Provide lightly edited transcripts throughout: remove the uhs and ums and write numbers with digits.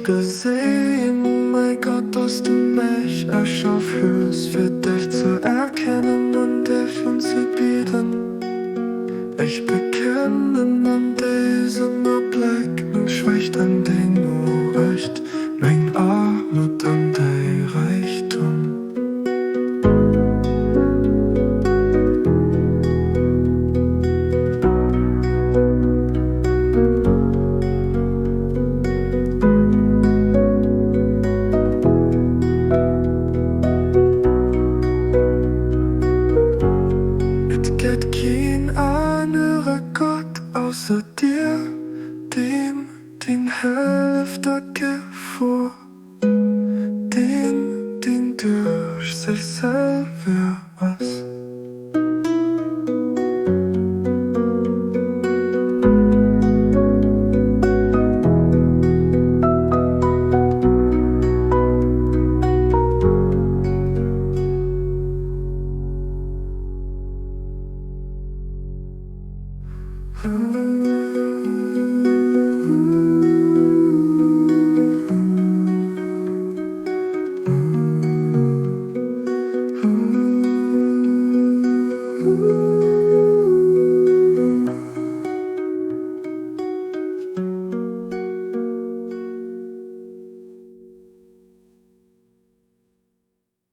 beséin, mäi Gott, dass du mech erschaf hues, fir dech ze erkennen an dech unzebieden. Ech bekennen an dësem Abléck meng Schwächt an deng Muecht, meng Aarmut an däi Räichtum. Et gëtt keen anere Gott ausser dir, deem deng Hëllef der Gefor, deen deen duerch sech selwer ass.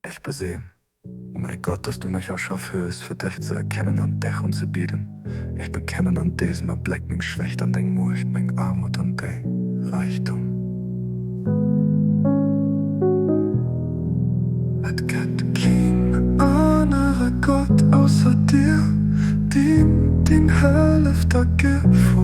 Ech besinn, o mäi Gott, dass du mech erschaf hues, fir dech ze erkennen an dech unzebieden. Ech bekennen an désem Abléck meng Schwächt an deng Muecht, meng Aarmut an däi Räichtum. Et gëtt keen anere Gott ausser dir, deem deng Hëllef der Gefor.